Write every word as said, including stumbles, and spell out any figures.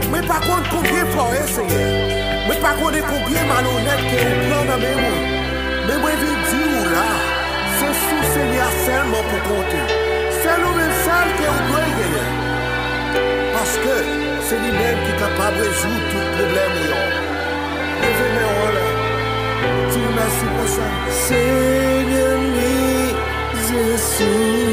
Mwen pa konn konbyen fwa w ye, Senyè. Mwen pa konnen konbyen malonèt ke ou pran nan men mwen. Men mwen vin di w la, se sou Senyè a sèlman pou konte. Sèl ou menm sèl ke ou dwe genyen. Paske se li menm ki kapab rezoud tout pwoblèm ou yo. Leve men w anlè. Di l mèsi pou sa. Senyè m, Jezi.